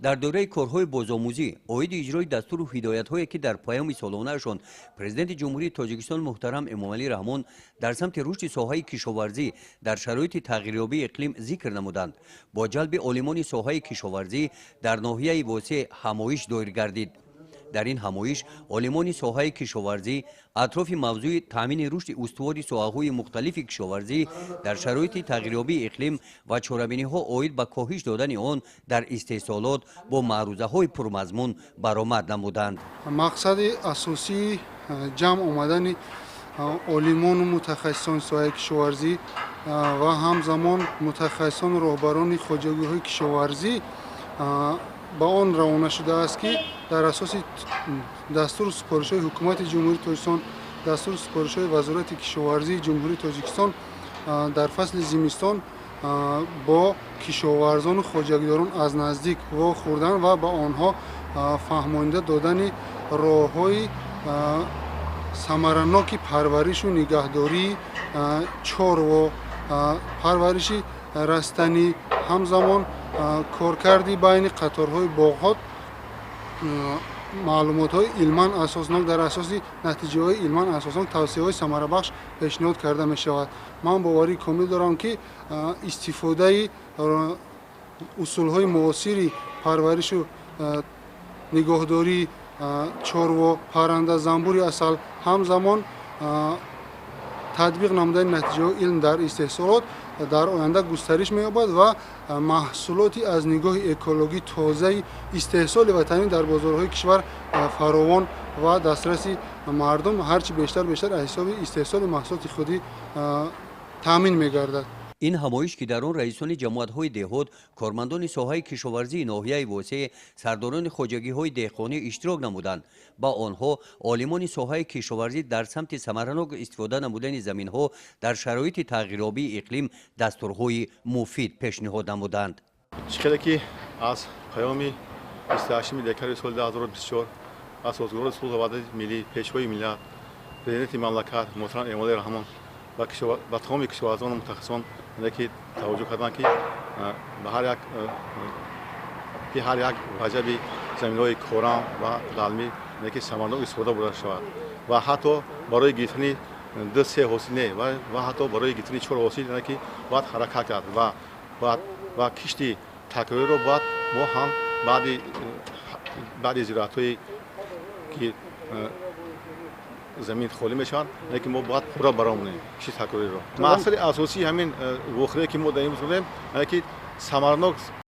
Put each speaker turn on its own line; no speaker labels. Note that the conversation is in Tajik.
Дар доираи корҳои бозомӯзӣ оиди иҷрои дастуру ҳидоятҳое, ки дар паёми солонаашон Президенти Ҷумҳурии Тоҷикистон муҳтарам Эмомалӣ Раҳмон дар самти рушди соҳаи кишоварзӣ дар шароити тағйирёбии иқлим зикр намуданд, бо ҷалби олимони соҳаи кишоварзӣ дар ноҳияи Восеъ ҳамоиш доир гардид. Дар ин ҳамоиш олимони соҳаи кишоварзӣ атрофи мавзӯи таъмини рушди устувори соҳаҳои мухталифи кишоварзӣ дар шароити тағйирёбии иқлим ва чорабиниҳо оид ба коҳиш додани он дар истеҳсолот бо маърузаҳои пурмазмун баромад намуданд.
Мақсади асосии ҷамъ омадани олимону мутахассисони соҳаи кишоварзӣ ва ҳамзамон мутахассисону роҳбарони хоҷагиҳои кишоварзӣ ба он равона шудааст, ки дар асоси дастуру супоришҳои Ҳукумати Ҷумҳурии Тоҷикистон, дастуру супоришҳои Вазорати кишоварзии Ҷумҳурии Тоҷикистон дар фасли зимистон бо кишоварзону хоҷагидорон аз наздик вохӯрдан ва ба онҳо фаҳмонида додани роҳҳои самараноки парваришу нигаҳдории чорво, парвариши растанӣ, ҳамзамон коркарди байни қаторҳои боғҳо, маълумотҳои илман асоснок, дар асоси натиҷаҳои илман асоснок тавсияҳои самарабахш пешниҳод карда мешавад. Ман боварии комил дорам, ки истифодаи усулҳои муосири парваришу нигоҳдории чорво, парранда, занбури асал, ҳамзамон татбиқ намудани натиҷаҳои илм дар истеҳсолот дар оянда густариш меёбад ва маҳсулоти аз нигоҳи экологӣ тозаи истеҳсоли ватанӣ дар бозорҳои кишвар фаровон ва дастраси мардум ҳарчи бештар бештар аз ҳисоби истеҳсоли маҳсулоти худӣ таъмин мегардад.
Ин ҳамоиш, ки дар он раисони ҷамоатҳои деҳот, кормандони соҳаи кишоварзии ноҳияи Восеъ, сардорони хоҷагиҳои деҳқонӣ иштирок намуданд, ба онҳо олимони соҳаи кишоварзӣ дар самти самаранок истифода намудани заминҳо дар шароити тағйирёбии иқлим дастурҳои муфид пешниҳод намуданд.
Чӣ хеле ки аз паёми 28 декабри соли 2024 Асосгузори сулҳу ваҳдати миллӣ, Пешвои миллат, Президенти мамлакат муҳтарам Эмомалӣ Раҳмон ба тамоми кишоварзону мутахассисон ки таваҷҷӯҳ карданд, ки ба ҳар як ки ҳар як ваҷаби заминҳои корам ва лалмӣ ки самарнок истифода бурда шавад ва ҳатто барои гирифтани ду се ҳосил не, ва ҳатто барои гирифтани чор ҳосил ки бояд ҳаракат кард ва кишти такрориро бояд мо ҳам баъди зироатҳое ки замин холӣ мешаванд, лекин мо бояд пурра баромонем кишти такрориро. Мақсади асосии ҳамин вохӯрие, ки мо дар имрӯз будем, ки самарнок